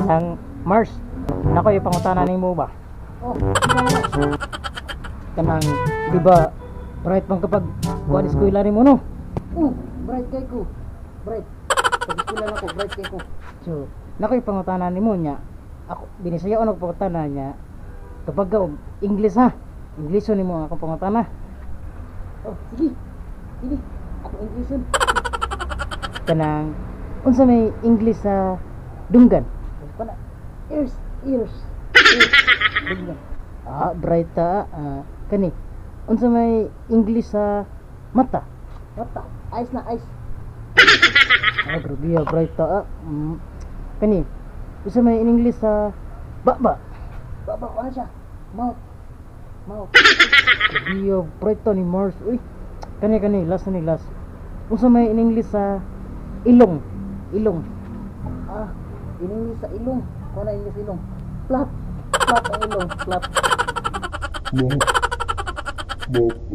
Kanang Mars, nako yung pangutana nimo ba? Oh, ano? Kanang, di ba, bright man kapag kuan eskwela nimo, no? Oh, bright kay ko. Bright. Pag eskwela na ko, bright kay ko. So, nako yung pangutana nimo niya. Ako, binisaya ko nagpangutana niya. Kapag ka, og English ha. English nimo ang akong pangutana. Oh, sige. Sige. Ako English yun. Kanang, unsa may English sa dunggan? Wala. Ears, ears. Ears. Dunggan. Ah, bright ta. Ah, kani. Unsa may English sa mata? Mata. Eyes na, eyes. Ah, grabe ah, bright ta. Ah. Kani. Unsa may in English sa baba? Baba ko na siya. Mouth. Mouth. Grabe ah, bright ta ni Mars. Uy. Kani kani, last na ni last. Unsa may in English sa ilong? Ilong. Ah, in English sa ilong. Kuha na English ilong. Flat. Flat ang ilong. Flat. Mouth. Mouth.